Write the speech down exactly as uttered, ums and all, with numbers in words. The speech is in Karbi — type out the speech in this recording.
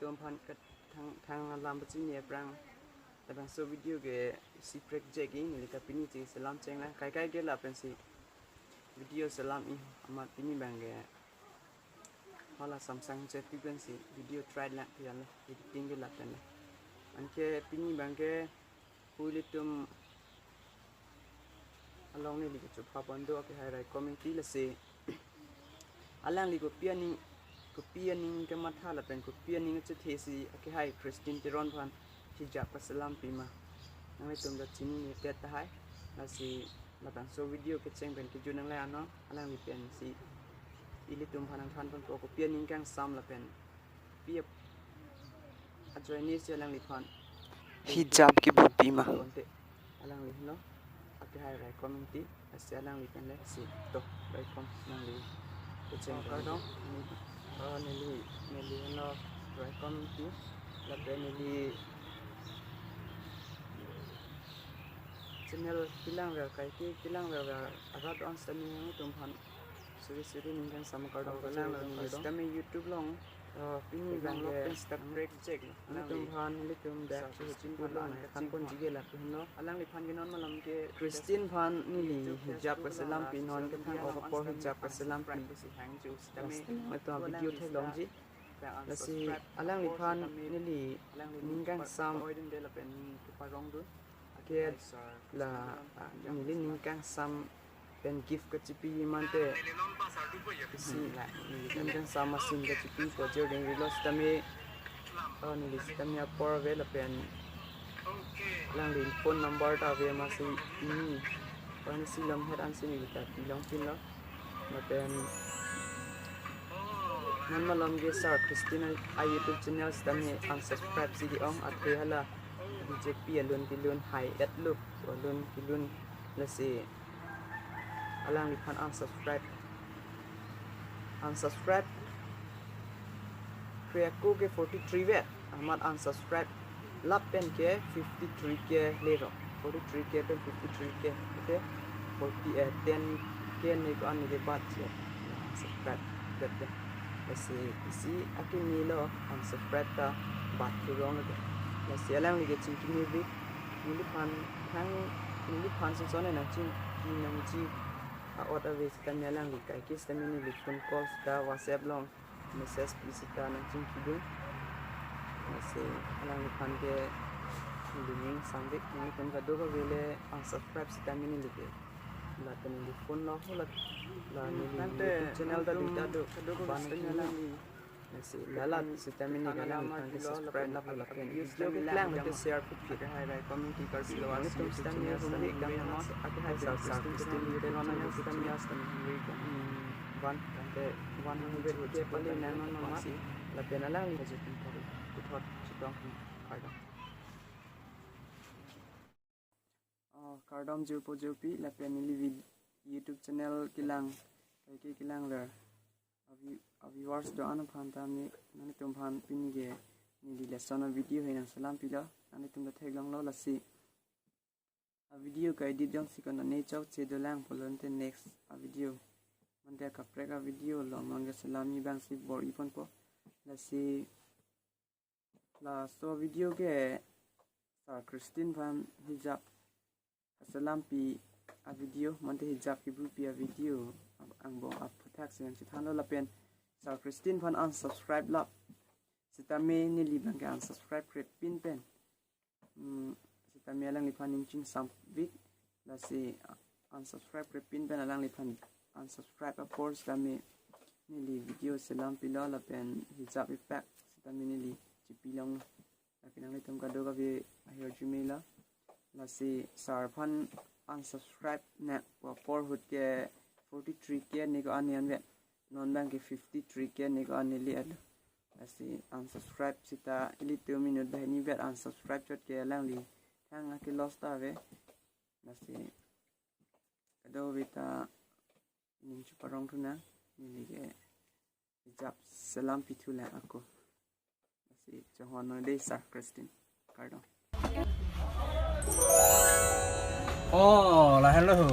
Atum aphan ke thang, thang alam pachini aphrang labangso video ke isi prekjekji, neli ta pini cheselam chenglang, kaikai ke lapensi video selam-i, amat pini abang ke hala Samsung chepi pensi video try lang, pian editing ke lapen. Anke pini abang ke pu ilitum along neli kechupha pon do akehai raikom ingti, lasi alangli kopi aning, kopi aning kematha lapen kopi aning achethe si akehai Christine Teron aphan hijab kaselampi ma, nanglitum ta chinine det tahai. Lasi labangso video kecheng pen kejut nangle ano, alangli pensi ilitum aphan nangthan ponpo kopi aning kangsam lapen pi ap-, ajoine si alangliphan hijab kebupi ma. Konte alangli henlo akehai raikom ingti, lasi alangli pen le si to raikom nangli kecheng. Oh, kardom. Oh, neli, neli henlo raikom ingti, lapen neli channel kelang ver, kaike kelang ver ver arat on sitame nangtum aphan suri suri ning kangsam kardom. Oh, kardom, kardom. Sitame YouTube along, oh, pini abang ke start break check. Nangtum aphan ilitum dak Christine Teron aphan nangthan ponji ke lapu henlo. Alangliphan ke non malom ke Christine aphan neli hijab kaselampi, non kethang ok apor hijab kaselampi. Last time atum video theklongji. Lasi alangliphan neli ning kangsam ke la, ah, neli ning kangsam pen gift kachipi mante isi la, neli ning kangsam machine kachipi pu ajir ding rilo sitame, oh, neli sitame apor ave lapen alangli phone number ta ave, masi pini, oh, neli si lamhet ansi neli ta pilongpinlo. Lapen non malom ke Sir Christine a YouTube channel sitame unsubscribe si ke-ong, athe hala B J P alun kelun, hai et look alun kelun, lasi alangliphan unsubscribe, unsubscribe kre ako ke forty three vet, amat unsubscribe lap pen ke fifty three K lero, forty three K pen fifty three K, okay, forty, eh, ten K ne ko-an ke bat che unsubscribe det de. Lasi isi akimi lo unsubscribe ta bat ke rong de. Lasi alangli ke chingki mi bi, neliphan thang, neliphan son son nangchingki nangji a-ot ave sitame alangli kaike sitame neli phone call sita WhatsApp along message pi sita nangchingkidun. Lasi alangliphan ke neli ning sangvek, nangtum kadokave le unsubscribe sitame neli ke la ta neli phone lo ho la, la neli YouTube channel ta duita do, kadokave ban sitame neli. Lasi la la sitame neli ke alangliphan ke subscribe lap lapen video ke keklang ke share phi phi. Nangtum sitame humri dam nang, akehai Sir Christine Teron sitame, hmm, one, one hundred K pale nang non mama. Lapen alangli puthot chetong kardom. Oh, kardom jirpo jirpi, lapen neli vid-, YouTube channel kelang, kaike kelang ler a view-, a viewers do-an aphan tame, nanglitum aphan pini ke neli lason a video hai nangselam pilo, nanglitum ta theklonglo. Lasi a video ka-edit jongsi konane chokche dolang pulote next a video mante kaprek a video along nangkeselamji abangsi bor-i ponpo. Lasi laso video ke Sir Christine aphan hijab kaselampi a video, mante hijab kebupi a video angbong aphuthak si nangchethanlo lapen Sir Christine aphan unsubscribe lap sitame neli abang ke unsubscribe krepin pen, hmm, sitame alangliphan ning chingsamvek, lasi, ah, unsubscribe krepin pen alangliphan unsubscribe apor sitame neli video selam pilo lapen hijab ipak sitame neli chipilong. Lake nanglitum kadokave ahirjume lo. Lasi Sir aphan unsubscribe nang apor ahut ke forty three K ne ko-an ne anvet. Non abang ke fifty three K ne ko-an ne le alo. Lasi unsubscribe sita ilitum inut banghini vet unsubscribe chot ke alangli thang ake loss ta ave. Lasi kadokave ta ning cheparong thu nang, neli ke hijab selam pithu lang ako. Lasi chonghon non dei Sir Christine. Kardom. Oh, la hello.